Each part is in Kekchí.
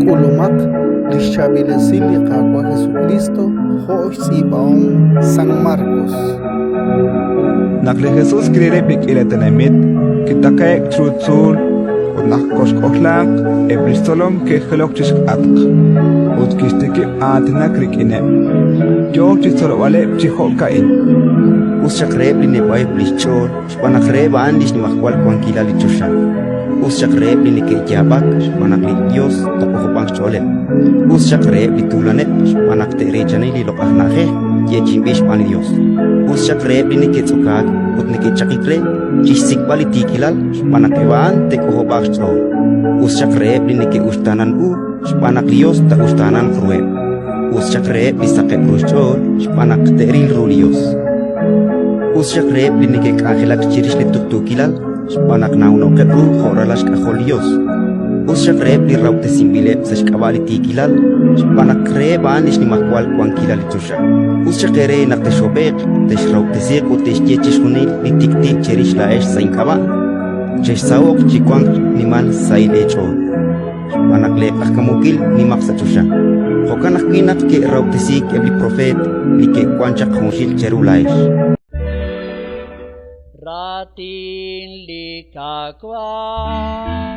K'ulumaq li xchaab'il esil li Qaawa' Jesukriist jo' xtz'iib'ahom San Markos. Naq li Jesus kirileb' li k'iila tenamit, kitaqe'k chiru tzuul ut naq koxk'ojlaaq, eb' li xtzolom ke'jilok chi xk'atq ut kixtikib' aatinak rik'ineb'. Yook chi xtzolb'aleb' chi jo'ka'in: Us xaq reheb' li neb'a'eb' li xch'ool xb'aan naq reheb' a'an li xnimajwal wankilal li choxa. Us xaq reheb' li neke'yaab'ak xb'aan naq li Yos taak'ojob'anq xch'ooleb'. Us xaq reheb' li tuulaneb' xb'aan naq te'reechani li loq'laj na'ajej yeechi'inb'il xb'aan li Yos. Us xaq reheb' li neke'tz'okaak ut neke'chaqik re chi xsik'b'al li tiikilal xb'aan naq eb' a'an te'k'ojob'aaq xch'ool. Us xaq reheb' li neke'uxtaanan u xb'aan naq li Yos taa'uxtaananq ruheb'. Us xaq reheb' li saqeb' ru xch'ool xb'aan naq te'ril ru li Yos. Us xaq reheb' li neke'k'anjelak chirix li tuqtuukilal xb'aan naq nawno'qeb' ru jo' ralal xk'ajol li Yos. Us xaq reheb' li rahob'tesinb'ileb' sa' xk'ab'a' li tiikilal xb'aan naq reheb' a'an li xnimajwal wankilal li choxa. Us xaq eere naq texhob'e'q, texrahob'tesiiq ut te'xye chixjunil li tik'ti' cherix laa'ex sa' ink'ab'a'. Chexsaho'q chi wanq nimal sahil eech'ool. Xb'aan naq leeq'ajkamunkil nimaq sa' choxa. Jo'kan ajwi' naq ke'rahob'tesiik eb' li propeet li ke'wank chaq junxil cheru laa'ex. Raatin li Qaawa'.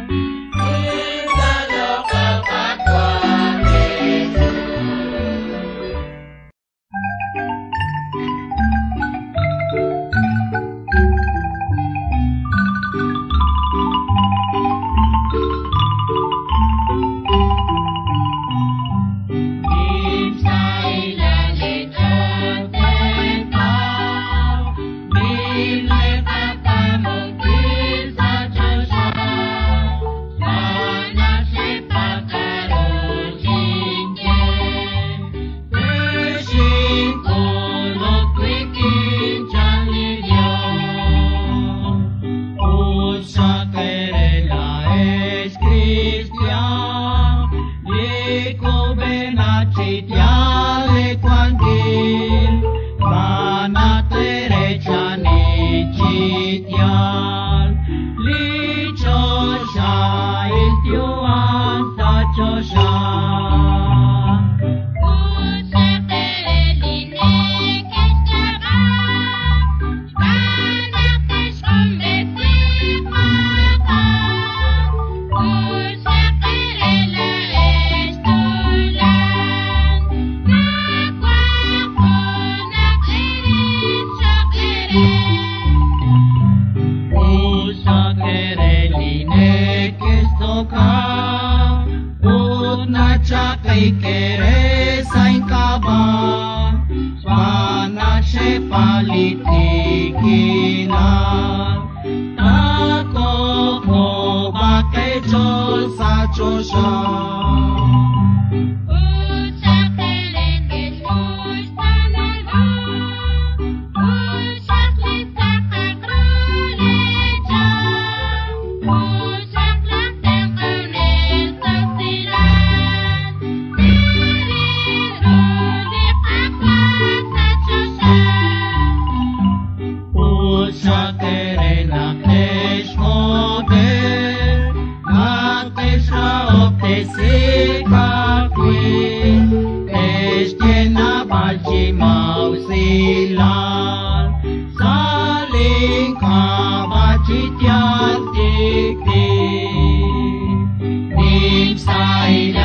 Nim sa